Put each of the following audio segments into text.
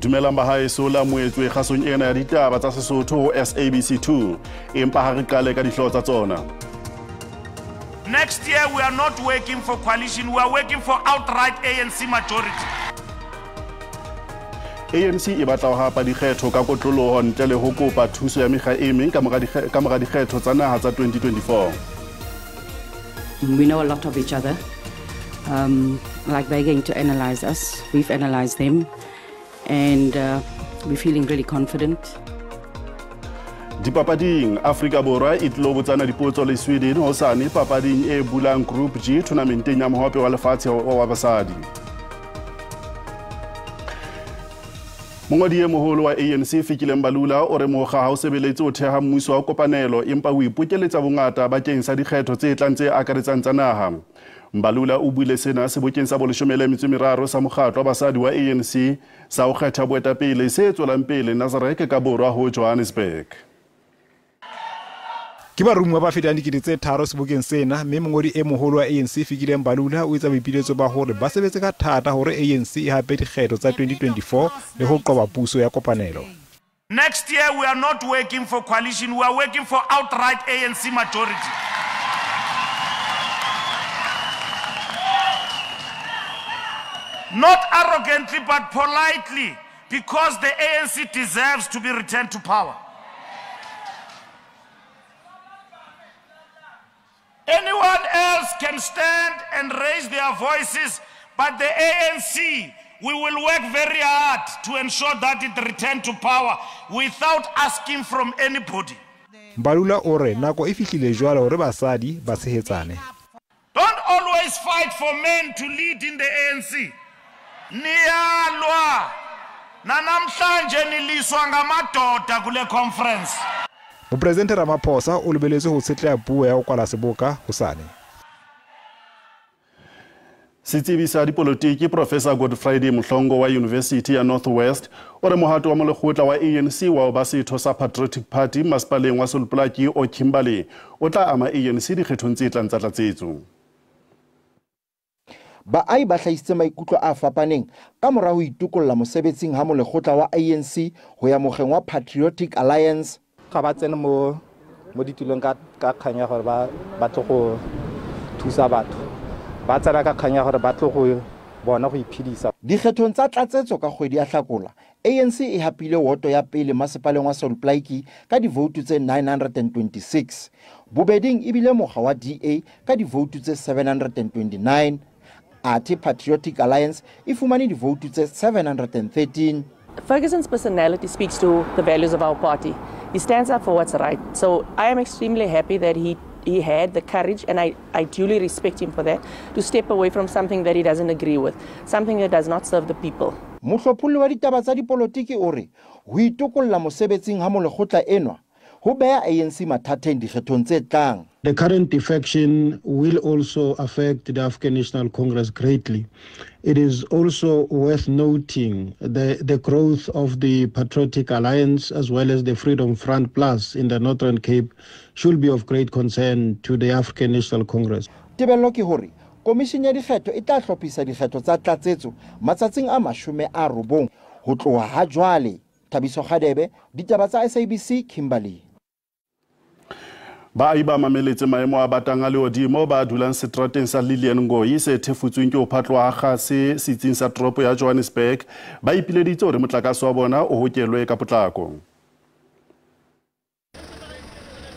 Dumelang bahaeso la moetswe kgasong ena ya ditaba tsa Sesotho ho SABC 2. Empa ha re qale ka dihlooho tsa tsona. Next year we are not working for coalition, we are working for outright ANC majority. ANC e batla ho hapa dikgetho ka kotloloho ntle le ho kopa thuso ya mekga e meng ka mora dikgetho tsa naha tsa 2024. We know a lot of each other. Like they're going to analyze us, we've analyzed them, and we're feeling really confident. Dipapading, Afrika Borwa e tlilo botsana dipotso le Sweden hosane papading e bulang Group G tournamenteng ya mohope wa lefatshe wa basadi. Mongodi e moholo wa ANC Fikile Mbalula o re mokga ha o sebeletse o theha mmuso wa kopanelo empa o ipokeletsa bongata bakeng sa dikgetho tse tlang tse akaretsang tsa naha. Mbalula o buile sena sebokeng sa 13 sa mokgatlo wa basadi wa ANC sa ho kgetha boetapele se tswelang pele Nasrec ka borwa ho Johannesburg. Ke barumuwa ba fetang 3,000 sebokeng sena, mme mongodi e moholo wa ANC Fikile Mbalula o etsa boipiletso ba hore ba sebetse ka thata hore ANC e hape dikgetho tsa 2024 le ho qoba puso ya kopanelo. Next year we are not working for coalition, we are working for outright ANC majority. Not arrogantly but politely, because the ANC deserves to be returned to power. Anyone else can stand and raise their voices, but the ANC, we will work very hard to ensure that it returns to power without asking from anybody. Mbalula o re nako e fihlile jwale hore basadi ba tshehetsane. Don't always fight for men to lead in the ANC. Niyalwa. Nanamhlanje niliswa ngamadoda kule conference. Mopresidente Ramaphosa o lebeletswe ho tshetleha puo ya ho kwala seboka hosane. Setsebi sa dipolotiki Professor Godfrey Mhlongo wa University ya North West o re mohato wa molekgotla wa ANC wa ho ba setho sa Patriotic Party masepaleng wa Sol Plaatje o Kimberley o tla ama ANC dikgethong tse tlang tsa tlatsetso. Baahi ba hlahisitse maikutlo a fapaneng ka mora ho itokolla mosebetsing ha molekgotla wa ANC ho ya mokgeng wa Patriotic Alliance. Ga ba tsene mo ditulong ka kgang ya gore ba tlo go thusa batho. Ba tsena ka kgang ya gore ba tlo go bona go iphedisa. Dikgethong tsa tlatsetso ka kgwedi ya Hlakola, ANC e hapile woto ya pele masepaleng wa Sol Plaatje ka divoutu tse 926. Bobeding ebile mokga wa DA ka divoutu tse 729. Athe Patriotic Alliance e fumane divoutu tse 713. Ferguson's personality speaks to the values of our party. He stands up for what's right. So I am extremely happy that he had the courage, and I duly respect him for that, to step away from something that he doesn't agree with, something that does not serve the people. Mohlopholli wa ditaba tsa dipolotiki o re ho itokolla mosebetsing ha molekgotla enwa ho beha ANC mathateng dikgethong tse tlang. The current defection will also affect the African National Congress greatly. It is also worth noting the growth of the Patriotic Alliance as well as the Freedom Front Plus in the Northern Cape should be of great concern to the African National Congress. Tebello ke hore komishini ya dikgetho e tla hlophisa dikgetho tsa tlatsetso matsatsing a 90 ho tloha ha jwale. Thabiso Kgadebe, ditaba tsa SABC, Kimberley. Baahi ba mameletse maemo a batang a lehodimo ba dulang seterateng sa Lilian Ngoyi se thefutsweng ke ho phatloha ha kgase setsing sa toropo ya Johannesburg ba ipileditse hore motlakase wa bona o hokelwe ka potlako.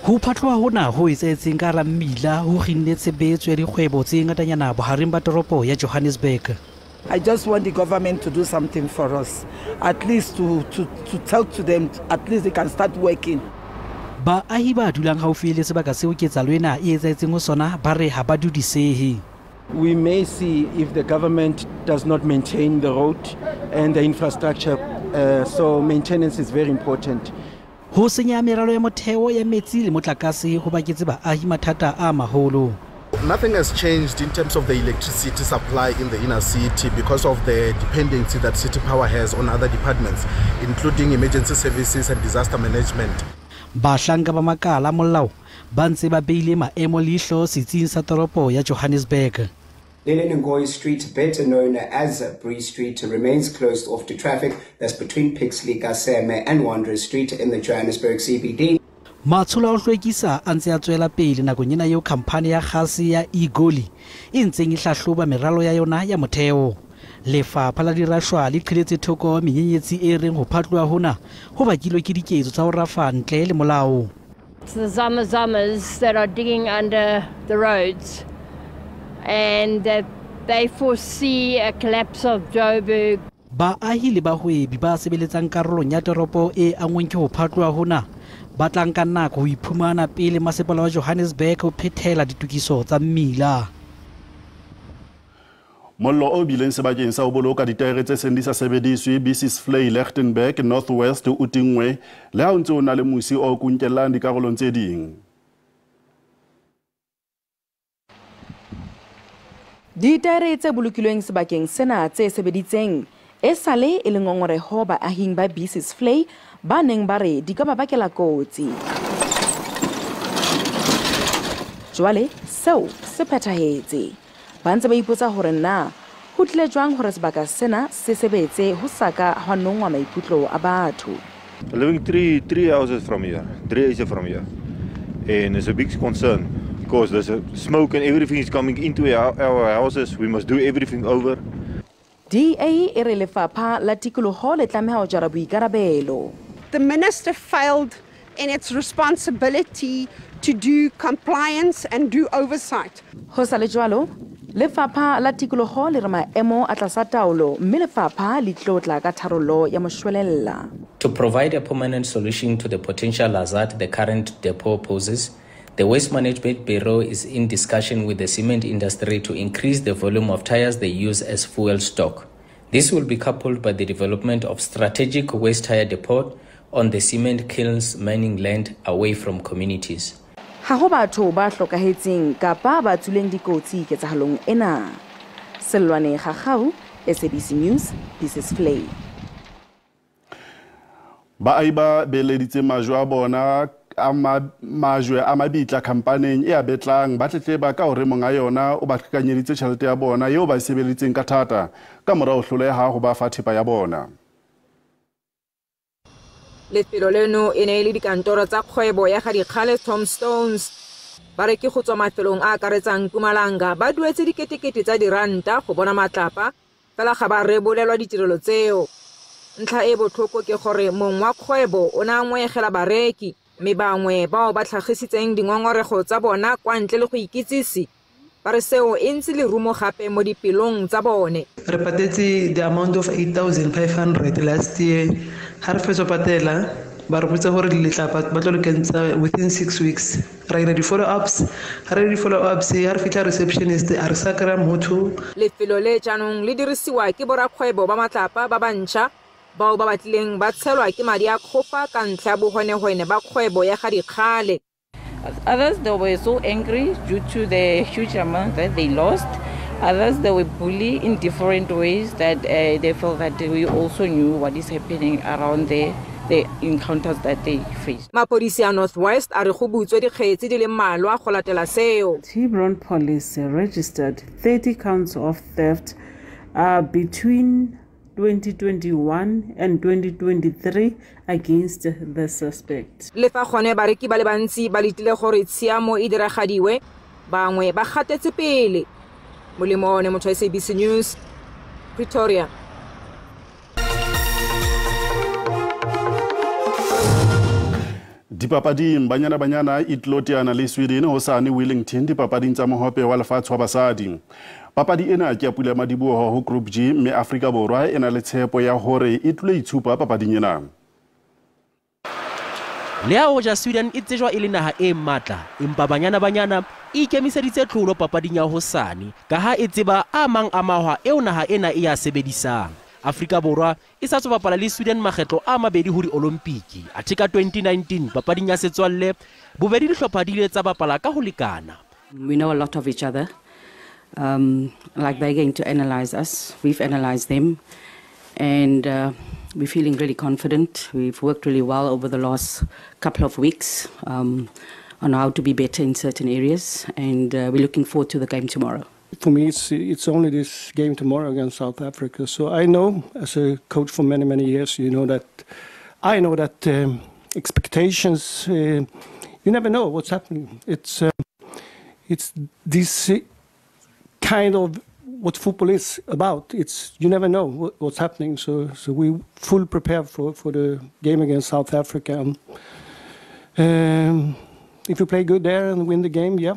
Ho phatloha hona ho etsahetseng ka hara mmila ho kginne tshebetso ya dikgwebo tse ngatanyana bohareng ba toropo ya Johannesburg. I just want the government to do something for us, at least to talk to them, at least they can start working. Baahi ba dulang haufi le sebaka seo ketsahalo ena e etsahetseng ho sona ba re ha ba dudisehe. We may see if the government does not maintain the road and the infrastructure, so maintenance is very important. Ho senya meralo ya motheo ya metsi le motlakase ho baketse baahi mathata a maholo. Nothing has changed in terms of the electricity supply in the inner city because of the dependency that City Power has on other departments, including emergency services and disaster management. Bahlanka ba makala molao ba ntse ba beile maemo leihlo setsing sa toropo ya Johannesburg. Lillian Ngoyi Street, better known as Bree Street, remains closed off to traffic. That's between Pixley, Kaseme and Wanderers Street in the Johannesburg CBD. Matsholo a ho hlwekisa a ntse a tswela pele nakong ena eo khamphane ya kgase ya Egoli e ntseng e hlahloba meralo ya yona ya motheo. Lefapha la dirashwa le qheletse thoko menyenyetsi e reng ho phatloha hona ho bakilwe ke diketso tsa ho rafa ntle le molao. It's the zamazamas that are digging under the roads and that they foresee a collapse of Joburg. Baahi le bahwebi ba sebeletsang karolong ya toropo e angweng ke ho phatloha hona ba tla nka nako ho iphumana pele masepala wa Johannesburg ho phethela ditokiso tsa mmila. Mollo o bileng sebakeng sa ho boloka ditaere tse seng di sa sebediswe Bisiesvlei Lichtenburg North West o tingwe le ha o ntse o na le mosi o kunkellang dikarolong tse ding. Ditaere tse bolokilweng sebakeng sena tse sebeditseng e sale e le ngongoreho baahing ba Bisiesvlei ba neng ba re di ka ba bakela kotsi. Jwale seo se phethahetse. Ba ntse ba ipotsa hore na ho tlile jwang hore sebaka sena se sebetse ho sa ka hwa nongwa maikutlo a batho. Living three houses from here, 3 houses from here, and it's a big concern because there's a smoke and everything is coming into our houses. We must do everything over. DA e re lefapha la tikoloho le tlameha ho jara boikarabelo. The minister failed in its responsibility to do compliance and do oversight. Ho sa le jwalo, lefapha la tikoloho le re maemo a tlasa taolo mme lefapha le tlo tla ka tharollo ya moshwelella. To provide a permanent solution to the potential hazard the current depot poses, the Waste Management Bureau is in discussion with the cement industry to increase the volume of tires they use as fuel stock. This will be coupled by the development of strategic waste tire depot on the cement kilns mining land away from communities. Ha ho batho ba hlokahetseng kapa ba tswileng dikotsi ketsahalong ena. Sellwane Gagau, SABC News, Bisiesvlei. Baahi ba beleditse majwe a bona a majwe a mabitla khampaneng e a betlang ba tletleba ka hore monga yona o ba qhekanyeditse tjhelete ya bona eo ba e sebeditseng ka thata ka mora ho hloleha ho ba fa thepa ya bona. Lefelo leno e ne e le dikantoro tsa kgwebo ya ga dikgale Tombstones. Bareki go tswa mafelong a akaretsang Mpumalanga ba duetse diketekete tsa diranta go bona matlapa, fela ga ba rebolelwa ditirelo tseo. Ntlha e botlhoko ke gore mong wa kgwebo o ne a ngwegela bareki, mme bangwe bao ba tlhagisitseng dingongorego tsa bona kwa ntle le go ikitsise ba re seo e ntse lerumo gape mo dipelong tsa bone. Re patetse the amount of 8,500 last year. Ha re fetsa patela ba re botsa gore letlapa ba tlo le kentsa within 6 weeks. Ra ira di-follow-ups, ha re di-follow-ups ha re fitlha receptionist a re sa kry-a motho. Lefelo le jaanong le dirisiwa ke borakgwebo ba matlapa ba bantšha bao ba batlileng ba tshelwa ke madi a kgofa ka ntlha ya bohwenehwene ba kgwebo ya ga dikgale. Others, they were so angry due to the huge amount that they lost. Others, they were bullied in different ways that they felt that we also knew what is happening around the encounters that they faced. Mapodisi a North West a re go butswe dikgetsi di le mmalwa go latela seo. Hebron Police registered 30 counts of theft between 2021 and 2023 against the suspect. Le fa gone bareki ba le bantsi ba letile gore tshiamo e diragadiwe, bangwe ba gatetse pele. Molemo one motho wa SABC News, Pretoria. Dipapading, Banyana Banyana e tlo teana le Sweden hosane Wellington dipapading tsa mohope wa lefatshe wa basadi. Papadi ena ke ya pula madiboho ho Group G mme Afrika Borwa e na le tshepo ya hore e tlilo itshupa papading ena. Le ha hoja Sweden e tsejwa e le naha e matla, empa Banyana Banyana e ikemiseditse tlholo papading ya hosane ka ha e tseba a mang a mahwa eo naha ena e ya sebedisang. Afrika Borwa e sa tswa bapala le Sweden makgetlo a mabedi ho di-Olimpiki. Athe ka 2019 papading ya setswalle bobedi dihlopha di ile tsa bapala ka ho lekana. We know a lot of each other. Like they're going to analyze us, we've analyzed them, and we're feeling really confident. We've worked really well over the last couple of weeks on how to be better in certain areas, and we're looking forward to the game tomorrow. For me, it's only this game tomorrow against South Africa. So I know, as a coach for many, many years, you know that I know that expectations, you never know what's happening. It's this kind of what football is about. It's you never know what's happening. So we full prepared for the game against South Africa. And, if you play good there and win the game, yeah,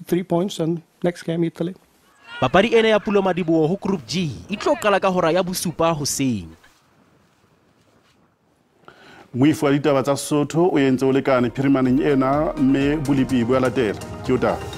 3 points and next game Italy. Papadi ena ya Pulomadiboho ho Group G e tlo qala ka hora ya 7 hoseng. Moifo wa ditaba tsa Sesotho o entse o lekane phirimaneng ena, mme bolepi bo a latela. Ke o taba.